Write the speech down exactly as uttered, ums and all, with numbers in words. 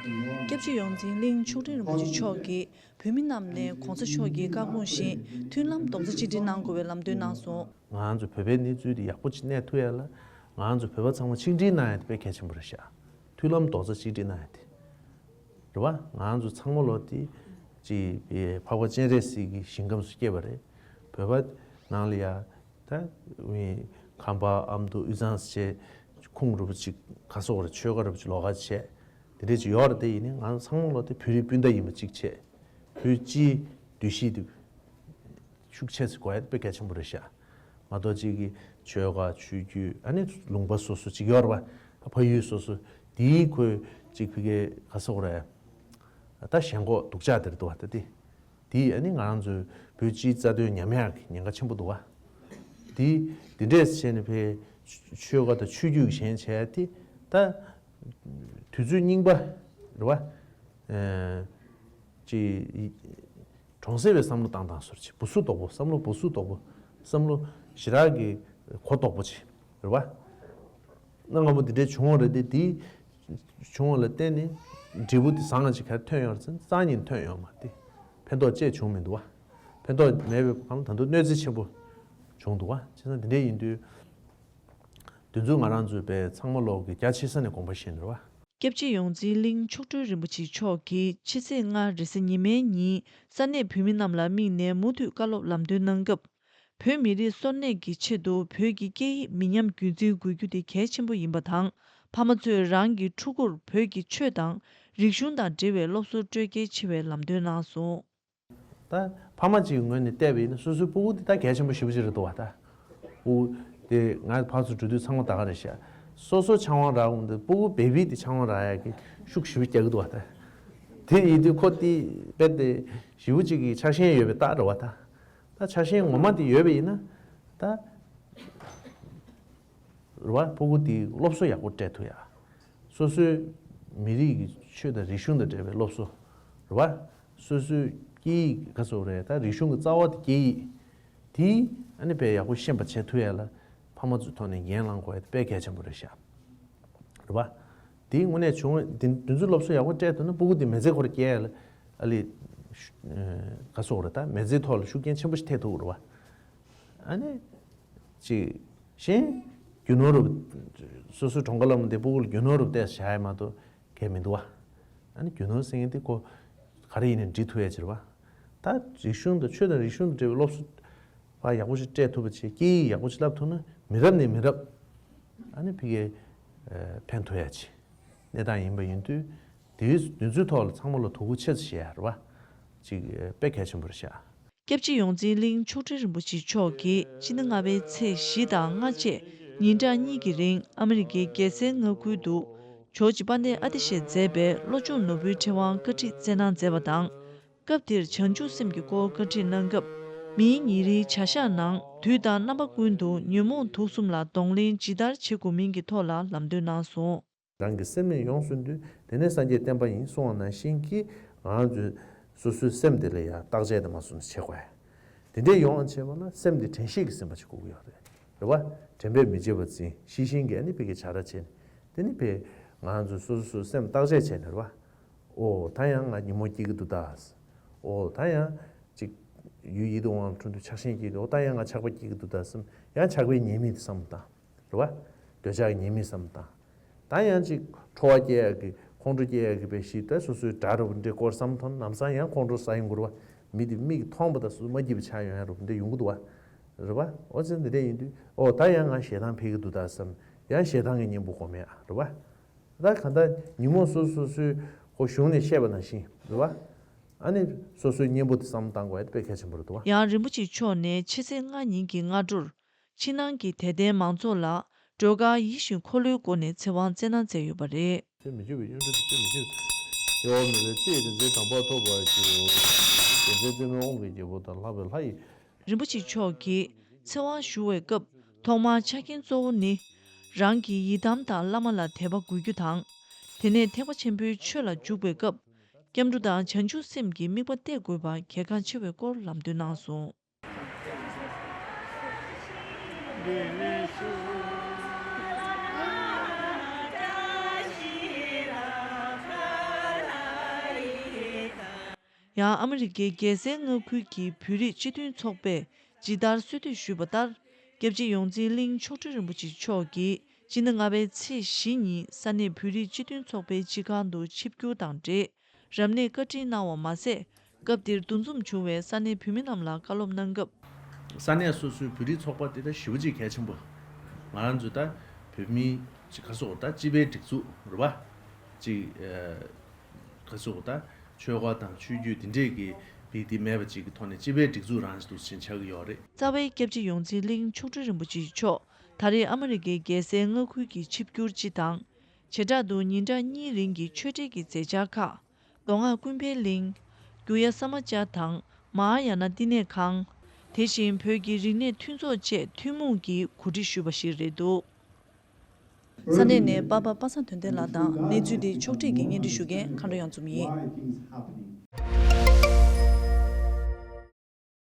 སྐྱབས་རྗེ་ཡོངས་འཛིན་གླིང་མཆོག་སྤྲུལ་རིན་པོ་ཆེ་མཆོག་གིས་བོད་མི་རྣམས་ནས་གོང་ས་མཆོག་གི་བཀའ་དགོངས་བཞིན་མཐུན་ལམ་རྡོག་རྩ་གཅིག་སྒྲིལ་གནང་དགོས་པའི་ལམ་སྟོན་གནང་སོང་། ང་ཚོ་བོད་པའི་གནས་ཚུལ་དེ་ཡག་པོ་ཅིག་གནས་ཐུབ་ཡ་ལ་ང་ཚོ་བོད་པ་ཚང་མ་ཆིག་སྒྲིལ་གནང་ཡ་དེ་དཔེ་གལ་ཆེན་པོ་རེད་ཤག་མཐུན་ལམ་རྡོག་རྩ་གཅིག་སྒྲིལ་གནང་ཡ་དེ་རེད་བ། ང་ཚོ་ཚང་མ་ལོ་དེ་ཅིག་འཕགས་པ་སྤྱན་རས་གཟིགས་ཀྱི་ཞིང་ཁམས་སུ་སྐྱེས་པ་རེད། བོད་པ་ནང་ལ་ཡ་ད་ཁམས་པ་ཨ་མདོ་དབུས་གཙང་ཟེར་བྱས་ཁུངས་རུ་པ་ཅིག་ག་སོག་ར་ཆོལ་ཁ་རུ་པ་ཅིག་ལོགས་ཀ་བྱས་དེ་འདྲས་ཅིག་ཡོད་རེད། དེ་ཡིན་ནའི་ང་ཚང་མ་ལོ་དེ་བོད་རིགས་སྤུན་ཟླ་ཡིན་པ་གཅིག་བྱས་བོད་སྤྱིའི་འདུ་ཤེས་དེ་ཤུགས་ཆེ་ཙམ་དགོས་ཡ་དཔེ་གལ་ཆེན་པོ་རེད་ཤག་མ་གཏོགས་གཅིག་གིས་ཆོལ་ཁ་ཆོས་བརྒྱུད་ཨ་ནི་ལུང་པ་སོ་སོ་གཅིག་ཡོད་རེད་བ། ཕ་ཡུལ་སོ་སོ་དེའི་ཁོས་གཅིག་ཕ་གིའི་ག་སོག་རེད། ད་ཞེན་ཁོག་སྡུག་ཅག་དེ་རེད་འདུག་བ། ད་དེ་དེ་ཨ་ནི་ང་རང་ཚོའི་བོད་སྤྱིའི་རྩ་དོན་ཉམས་ཡག་གི་ཉེན་ཁ་ཆེན་པོ་འདུག་བ། དེ་དེ་འདྲས་བྱས་ནས་ཕའི་ཆོལ་ཁ་དང་ཆོས་བརྒྱུད་ཀྱི་ཞེན་བྱས་དེ་ད་དུས་ཚོད་རྙིང་པ་རེད་བ། ཅིག་གྲོང་གསེབ་པའི་བསམ་བློ་བཏང་སྟངས་སོར་ཆེ་བུ་སུ་དོག་པོ་བསམ་བློ་བུ་སུ་དོག་པོ་བསམ་བློ་ཞེ་དྲག་གི་གོ་དོག་པོ་ཆེ་རེད་བ། གནའ་སྔ་མོ་འདི་འདྲའི་བྱུང་བ་རེད་དེ་དེའི་བྱུང་བ་ལ་བརྟེན་ནས་འབྲས་བུ་དེ་བཟང་ང་ཅིག་ག་རེ་ཐོན་ཡོད་རེད་ཟེར་ན་སང་ཉིན་ཐོན་ཡོད་མ་དེ་ཕན་ཐོགས་ཅེས་བྱུང་མི་འདུག་བ། ཕན་ཐོགས་མེད་པའི་གང་ད་དུང་གནོད་འཚེ་ཆེན་པོ་བྱུང་འདུག་བ། བྱས་ཙང་འདི་འདྲའི་ཡིན་དུས། དེ་ཚོ་ང་རང་ཚོའི་པའི་ཚང་མ་ལོག་གི་རྒྱ་ཆེ་ས་ནས་དགོངས་པ་བཞེས་ནས་རེད་བ། སྐྱབས་རྗེ་ཡོངས་འཛིན་གླིང་མཆོག་སྤྲུལ་རིན་པོ་ཆེ་མཆོག་གིས་ཕྱི་ཚེས་ལྔ་རེས་གཟའ་ཉི་མའི་ཉིན་ས་གནས་བོད་མི་རྣམས་ལ་དམིགས་ནས་མུ་མཐུད་བཀའ་སློབ་ལམ་སྟོན་གནང་སྐབས། བོད་མི་རིགས་སོར་གནས་ཀྱི་ཆེད་དུ་བོད་ཀྱི་སྐད་ཡིག་མི་ཉམས་རྒྱུན་འཛིན་དགོས་རྒྱུ་དེ་གལ་ཆེན་པོ་ཡིན་པ་དང་། ཕ་མ་ཚོས་རང་གི་ཕྲུ་གུར་བོད་ཀྱི་ཆོས་དང་རིག་གཞུང་དང་འབྲེལ་བའི་སློབ་གསོ་སྤྲོད་གལ་ཆེ་བའི་ལམ་སྟོན་གནང་སོང་། ད་ཕ་མ་གཅིག་གི་ངོས་ནས་བལྟས་པ་ཡིན་ན་སོ་སོའི་སྤུ་གུ་དེ་ད་གལ་ཆེན་པོ་ཞེ་པོ་ཅིག་རེད་འདུག་བ། ད་སྤུ་གུ་དེ་ང་ཕར་ཚུར་འགྲོ་དུས་ཚང་མ་ད་ག་རེད་ཤག་སོ་སོ་ཆང་བང་རག་འོང་དུས་སྤུ་གུ་བེ་བི་དེ་ཆང་བང་རག་ཡག་གི་ཤུགས་ཞེ་པོ་རྒྱག་གི་འདུག་བ། ད་དེ་ཡིན་དུས་ཁོ་དེ་དཔེ་དེ་ཞེ་པོ་ཅིག་གི་ཆགས་ཞེན་ཡོད་པའི་རྟགས་རེད་བ། ད་ད་ཆགས་ཞེན་ངོ་མ་དེ་ཡོད་པ་ཡིན་ན་ད། རེད་བ། སྤུ་གུ་དེའི་སློབ་གསོ་ཡག་པོ་སྤྲད་ཐུབ་ཡ། སོ་སོའི་མི་རིགས་ཀྱི་ཆོས་དང་རིག་གཞུང་དང་འབྲེལ་བའི་སློབ་གསོ། རེད་བ། སོ་སོའི་སྐད་ཡིག་ག་ཚོད་རེད་ད་རིག་གཞུང་གི་རྩ་བ་དེ་སྐད་ཡིག་དེ་ཨ་ནི་དཔེ་ཡག་པོ་ཤེས་པ་བྱེད་ཐུབ་ཡ་ལ་ཕ་མ་ཚོའི་ཐོག་ནས་འགན་བླང་དགོས་ཡ་དེ་དཔེ་གལ་ཆེན་པོ་རེད་ཤག་རེད་བ། དེའི་དངོས་གནས་བྱུང་བ་དེ་དེ་ཚོའི་སློབ་གསོ་ཡག་པོ་སྤྲད་ཐུབ་ན་སྤུ་གུ་དེ་མི་ཚེ་ཁོ་ར་སྐྱེལ་ཡ་ལ་ཨ་ལི་ག་ཚོད་རེད་ད་མི་ཚེའི་ཐོག་ལ་ཤུགས་རྐྱེན་ཆེན་པོ་ཞིག་ཐེབས་ཐུབ་རེད་བ། ཨ་ནི། ཅིག་གཞན། རྒྱུ་ནོར་རུ། སོ་སོའི་གྲོངས་ཁ་ལ་མ་དེ་སྤུ་གུ་ལ་རྒྱུ་ནོར་རུ་བལྟས་བཞག་ཡ་མ་གཏོགས་གལ་མི་འདུག་བ། ཨ་ནི་རྒྱུ་ནོར་ཟེར་མཁན་དེ་ཁོ། ག་རེ་ཡིན་ནའི་འབྲི་ཐུབ་ཡ་ཅིག་རེད་བ། ད་རིག་གཞུང་དང་ཆོས་དང་རིག་གཞུང་དང་འབྲེལ་བའི་སློབ་གསོ། བ་ཡག་པོ་ཞིག་སྤྲད་ཐུབ་པ་བྱས་སྐད་ཡིག་ཡག་པོ་ཞིག་བསླབ་ཐུབ་ན་མི་རབས་ནས་མི་རབས། ཨ་ནི་ཕ་གིའི། ཕན་ཐོགས་ཡ་ཅིག་གནས་སྟངས་ཡིན་པ་ཡིན་དུས། དེའི་དེ་ཚོའི་ཐོག་ལ་ཚང་མ་ལ་དོ་ཁུར་ཆེ་ཙམ་བྱེད་ཡ་རེད་བ། ཅིག་དཔེ་གལ་ཆེན་པོ་རེད་ཤག་སྐྱབས་རྗེ་ཡོངས་འཛིན་གླིང་མཆོག་སྤྲུལ་རིན་པོ་ཆེ་མཆོག་གིས་སྤྱི་ཟླ་ལྔ་པའི་ཚེས་བཞི་དང་ལྔ་བཅས་ཉིན་གྲངས་གཉིས་ཀྱི་རིང་ཨ་མི་རི་ཀའི་རྒྱལ་སའི་མངའ་ཁུལ་དུ་ཇོརྗ་དཔལ་ལྡན་ཨ་ཏི་ཤས་མཛད་པའི་བློ་སྦྱོང་ནོར་བུའི་ཕྲེང་བ་བཀའ་ཁྲིད་སྩལ་གནང་མཛད་པ་དང་། སྐབས་དེར་བྱང་ཆུབ་སེམས་ཀྱི་སྐོར་བཀའ་ཁྲིད་གནང་སྐབས། མིའི་ཉིན་རེའི་བྱ་གཞག་ནང་དུས་དང་རྣམ་པ་ཀུན་ཏུ་ཉོན་མོངས་དུག་གསུམ་ལ་གདོང་ལེན་ཇི་ལྟར་བྱེད་དགོས་མིན་གྱི་ཐོག་ལ་ལམ་སྟོན་གནང་སོང་། རང་གི་སེམས་ནི་ཡོངས་སུ་འདུལ། དེ་ནས་སངས་རྒྱས་བསྟན་པ་ཡིན་གསུང་བ་ནང་བཞིན་གྱིས་ང་ཚོས་སོ་སོའི་སེམས་དེ་ལ་ཡང་བརྟག་དཔྱད་དེ་མ་སོང་ནས་བྱེད་དགོས། དེ་འདྲའི་ཡོང་བ་བྱེད་པ་ལ་སེམས་དེ་དྲན་ཤེས་ཀྱི་སེམས་པ་ཅིག་དགོས་ཀྱི་ཡོད་རེད། རེད་བ། དྲན་པས་མི་བརྗེད་པར་འཛིན་ཤེས་བཞིན་གྱི་ཨ་ནི་ཕ་གི་བྱ་ར་བྱས་ནས་དེ་ནི་ཕ་ང་ཚོས་སོ་སོ་སོའི་སེམས་བརྟག་དཔྱད་བྱས་ནས་རེད་བ། ཨོ་ད་ཡང་ང་ཉིན་མོ་སྐྱིད་ཀྱི་འདུག་ད། ཨོ་ད་ཡང་ཅིག་ཡུལ་ཡིད་དུ་འོང་བ་འཁྲུངས་དུས་ཆགས་ཞེན་སྐྱེས་ཀྱི་ཨོ་ད་ཡང་ང་ཆགས་པ་སྐྱིད་ཀྱི་འདུག་ད་བསམ་ཡང་ཆགས་པའི་ཉེས་དམིགས་དེ་བསམ་བློ་བཏང་། རེད་བ། འདོད་ཆགས་ཀྱི་ཉེས་དམིགས་བསམ་བློ་བཏང་། ད་ཡང་ཅིག་ཁྲོ་བ་སྐྱེ་ཡག་གི་ཁོང་ཁྲོ་སྐྱེ་ཡག་གི་དཔེ་ཞིག་ད་སོ་སོའི་དགྲ་རུ་འདྲེ་སྐོར་བསམ་མཐོང་ལམ་སང་ཡང་ཁོང་ཁྲོ་ཟ་ཡོང་གི་རེད་བ། མི་དེ་མིག་མཐོང་བ་དང་སོ་སོ་མ་སྐྱིད་པ་ཆགས་ཡོང་ཡ་རུ་འདྲེ་ཡོང་གི་འདུག་བ། རེད་བ། ཨོ་ཙི་འདི་འདྲ་ཡིན་དུས་ཨོ་ད་ཡང་ང་ཞེ་སྡང་འཕེལ་གི་འདུག་ད་བསམ་ཡང་ཞེ་སྡང་གི་གཉེན་པོ་སྒོམ་ཡ་རེད་བ། ད་གང་ལྟར་ཉིན་མོ་སོ་སོ་སོའི་ཁོ་གཞུང་ནས་བཤད་པ་ནང་བཞིན་རེད་བ། ཨ་ནི་སོ་སོའི་གཉེན་པོ་དེ་བསམ་བློ་བཏང་དགོས་ཡ་དེ་དཔེ་གལ་ཆེན་པོ་རེད་འདུག་བ། ཡང་རིན་པོ་ཆེ་མཆོག་ནས་ཕྱི་ཚེས་ལྔ་ཉིན་གྱི་སྔ་དྲོར། ཕྱི་ནང་གི་དད་ལྡན་མང་ཚོགས་ལ་སྒྲོལ་དཀར་ཡིད་བཞིན་འཁོར་ལོའི་སྒོ་ནས་ཚེ་དབང་སྩལ་གནང་མཛད་ཡོད་པ་རེད། ཚེ་མི་འཆོས་པའི་གཡུང་དྲུང་དུ་སྤྱོད་མི་འཆོས། གཡོ་བ་མེད་པའི་ཚེ་ཡི་རིག་འཛིན་དམ་པ་ཐོབ་པར་ཤོག་རྒྱལ་མཚན་བཙུན་མོའི་དབང་གི་རྒྱལ་པོ་དང་ལྷག་པའི་ལྷ་ཡི། རིན་པོ་ཆེ་མཆོག་གིས་ཚེ་དབང་ཞུ་བའི་སྐབས་ཐོག་མར་ཆ་རྐྱེན་གཙོ་བོ་ནི། རང་གི་ཡི་དམ་དང་བླ་མ་ལ་དད་པ་དགོས་རྒྱུ་དང་། དེ་ནས་ཐེག་པ་ཆེན་པོའི་ཆོས་ལ་འཇུག་པའི་སྐབས། སྐྱབས་འགྲོ་དང་བྱང་ཆུབ་སེམས་ཀྱི་དམིགས་པ་གཏད་དགོས་པ་གལ་འགངས་ཆེ་བའི་སྐོར་ལམ་སྟོན་གནང་སོང་། ཡང་ཨ་མི་རི་ཀའི་རྒྱལ་སའི་མངའ་ཁུལ་གྱི་བོད་རིགས་སྤྱི་མཐུན་ཚོགས་པས་ཇི་ལྟར་གསོལ་འདེབས་ཞུས་པ་ལྟར། སྐྱབས་རྗེ་ཡོངས་འཛིན་གླིང་མཆོག་སྤྲུལ་རིན་པོ་ཆེ་མཆོག་གིས་སྤྱི་ཟླ་ལྔ་པའི་ཚེས་བཞི་ཉིན་ས་གནས་བོད་རིགས་སྤྱི་མཐུན་ཚོགས་པའི་སྤྱི་ཁང་དུ་ཆིབས་བསྒྱུར་དང་འབྲེལ། རབ་གནས་བཀའ་དྲིན་གནང་བ་མ་ཟད། སྐབས་དེར་འདུ་འཛོམས་བྱུང་བའི་ས་གནས་བོད་མི་རྣམས་ལ་བཀའ་སློབ་གནང་སྐབས། ས་གནས་སོ་སོའི་བོད་རིགས་ཚོགས་པ་དེ་ད་ཞེ་པོ་ཅིག་གལ་ཆེན་པོ། ང་རང་ཚོ་ད་བོད་མི་ཅིག་ག་སོགས་ད་སྤྱི་པའི་སྒྲིག་འཛུགས་རེད་པ། ཅིག་ག་སོགས་ད་ཆོལ་ཁ་དང་ཆོས་བརྒྱུད་དེ་འདྲས་ཀྱི་བི་དེ་མེད་པ་ཅིག་གི་ཐོག་ནས་སྤྱི་པའི་སྒྲིག་འཛུགས་རང་བཞིན་དུ་ཕྱིན་ཆགས་ཀྱི་ཡོད་རེད། རྩ་བའི་སྐྱབས་རྗེ་ཡོངས་འཛིན་གླིང་མཆོག་སྤྲུལ་རིན་པོ་ཆེ་མཆོག་ད་རེས་ཨ་མི་རི་ཀའི་རྒྱལ་སའི་མངའ་ཁུལ་གྱི་ཆིབས་བསྒྱུར་སྤྱི་དང་། བྱེ་བྲག་ཏུ་ཉིན་གྲངས་གཉིས་རིང་གི་ཆོས་འབྲེལ་གྱི་མཛད་འཆར་ཁག་མདོ་སྔགས་ཀུན་ཕན་གླིང་། གུ་ཡ་ས་མ་ཅཱ་དང་མ་ཧཱ་ཡ་ན་བསྟི་གནས་ཁང་། དེ་བཞིན་བོད་ཀྱི་རིག་གནས་མཐུན་ཚོགས་བཅས་ཐུན་མོང་གིས་གོ་སྒྲིག་ཞུས་པ་ཞིག་རེད་འདུག་ས་གནས་ནས་པ་ཕ་པ་སངས་དོན་ལྡན་ལགས་དང་གནས་ཚུལ་འདི་ཕྱོགས་སྒྲིག་གིས་སྙན་སྒྲོན་ཞུ་མཁན་མཁའ་འགྲོ་གཡང་འཛོམས་ཡིན།